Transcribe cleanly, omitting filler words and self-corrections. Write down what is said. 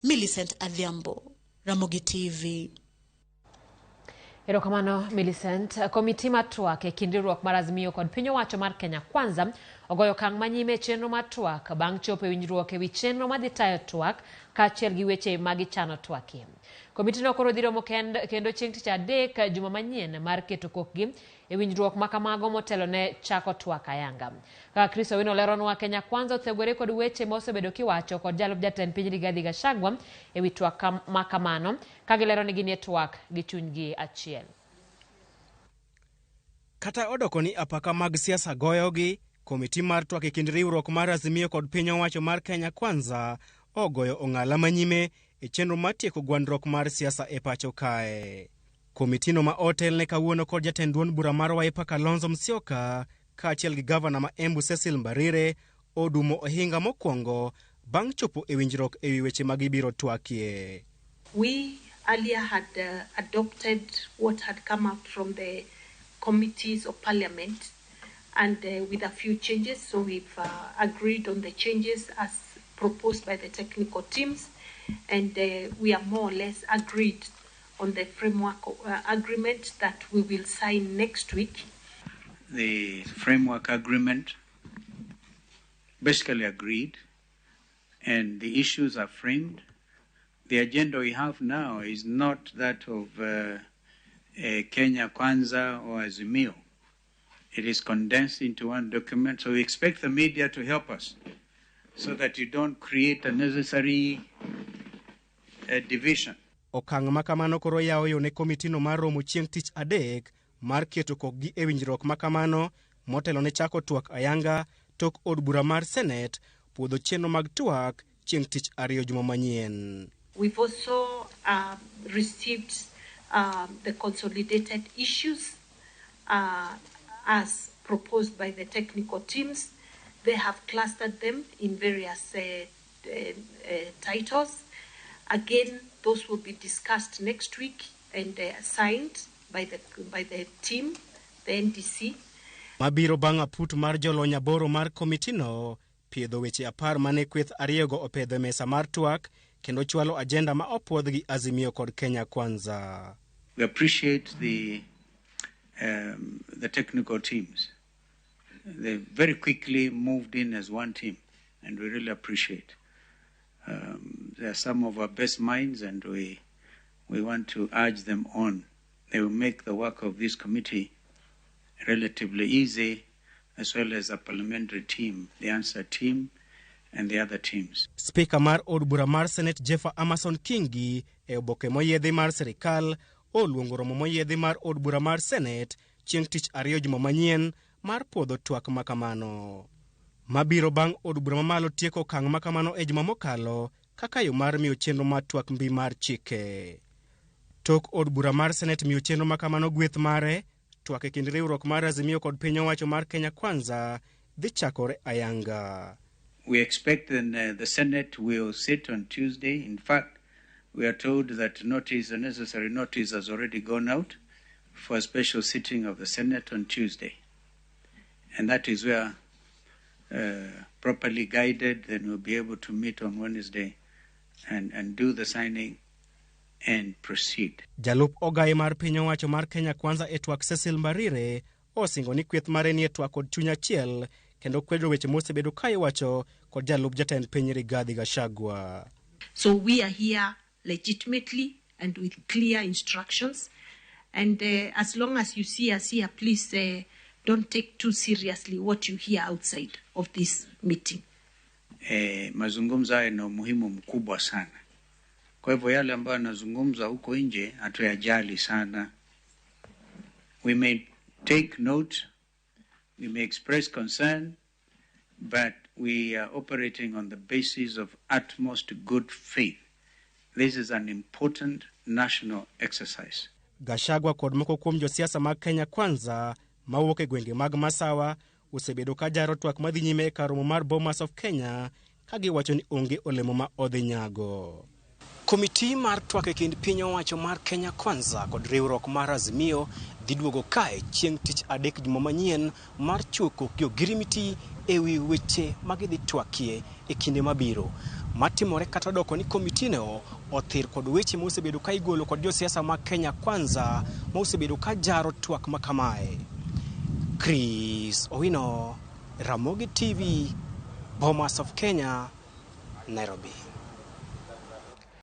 Millicent Adhiambo, Ramogi TV. Erokamano Millicent. Komiti mar twak e kind riwruok mar Azimio kod piny owacho mar Kenya Kwanza ogoyo okang' manyime e chenro mar twak bang' chopo e winjruok e wi chenro madhi tayo twak kaachiel gi weche ma gichano twakie. Komitino koro dhi romo kendo chieng' tich adek juma manyien mar keto kokgi e winjruok ma kamago motelo ne chako twak ayanga. Kaka Chris Owino leronwa, Kenya Kwanza othegore kod weche ma osebedo kiwacho kod jalup jatend piny Rigathi Gachagua e wi twak ma kamano, ka gilero ni ginie twak gi chunygi achiel. Kata odoko ni apaka mag siasa goyogi, komiti mar twak e kind riwruok mar Azimio kod piny owacho mar Kenya Kwanza ogoyo ong'ala manyime e chenro mar tieko gwandruok mar siasa e pacho kae. Komitino ma otelne kawuono kod jatend duond bura mar Wiper Kalonzo Musyoka kaachiel gi gavana ma Embu Cecil Mbarire odumo ohinga mokwongo bang' chopo e winjruok e wi weche ma gibiro twakie. We earlier had adopted what had come out from the committees of parliament and with a few changes. So we've agreed on the changes as proposed by the technical teams, and we are more or less agreed on the framework agreement that we will sign next week. The framework agreement basically agreed, and the issues are framed. The agenda we have now is not that of Kenya Kwanza or Azimio. It is condensed into one document, so we expect the media to help us so that you don't create unnecessary division. Okang' ma kamano koro yawo yo ne komitino mar romo chieng' tich adek mar keto kokgi e winjruok ma kamano motelo ne chako twak ayanga tok od bura mar Senate puodho chenro mag twak chieng' tich ariyo juma manyien. We've also received the consolidated issues as proposed by the technical teams. They have clustered them in various titles. Again, those will be discussed next week and signed by the team, the NDC. Mabiro bang' aput mar jolony aboro mar komitino piedho weche 10 mane kweth ariyogo opedho e mesa mar twak kendo chwalo ajenda ma opuodh gi Azimio kod Kenya Kwanza. We appreciate the technical teams. They very quickly moved in as one team, and we really appreciate. They are some of our best minds, and we want to urge them on. They will make the work of this committee relatively easy, as well as the parliamentary team, the answer team, and the other teams. Spika mar od bura mar Senate Jeffer Amason Kingi e oboke moyiedhi mar sirikal oluongo romo moyiedhi mar od bura mar Senate chieng' tich ariyo juma manyien mar puodho twak ma kamano. Mabiro bang' od bura mamalo tieko okang' ma kamano e juma mokalo kaka yo mar miyo chenro mar twak mbi mar chike. Tok od bura mar Senate miyo chenro ma kamano gweth mare, twak e kind riwruok mar Azimio kod piny owacho mar Kenya Kwanza dhi chakore ayanga. We expect then the Senate will sit on Tuesday. In fact, we are told that notice, the necessary notice has already gone out for a special sitting of the Senate on Tuesday. And that is where, properly guided, then we'll be able to meet on Wednesday and do the signing and proceed. Jalup ogaye mar piny owacho mar Kenya Kwanza e twak Cecil Mbarire osingo ni kweth mare nie twak kod chuny achiel kendo kwedo weche mosebedo ka iwacho kod jalup jatend piny Rigathi Gachagua. So we are here legitimately and with clear instructions. And as long as you see us here, please don't take too seriously what you hear outside of this meeting. Mazungumzo haya yana umuhimu mkubwa sana. Kwa hivyo yale ambayo yanazungumza huko nje hatuyajali sana. We may take note, we may express concern, but we are operating on the basis of utmost good faith. This is an important national exercise. Gachagua kod moko kuom josiasa mag Kenya Kwanza mawuok e gwenge mag Masawa osebedo ka jaro twak madhi nyime e kar romo mar Bomas of Kenya ka giwacho ni onge olemo ma odhi nyago. Komiti mar twak e kind piny owacho mar Kenya Kwanza kod riwruok mar Azimio dhi duogo kae chieng' tich adek juma manyien mar chiwo kokgi ogirimiti e wi weche ma gidhi twakie e kinde mabiro. matimore kata odoko ni komitino othir kod weche ma osebedo ka igolo kod josiasa mag Kenya Kwanza ma osebedo ka jaro twak ma kamae. Chris Owino, Ramogi TV, Bomas of Kenya, Nairobi.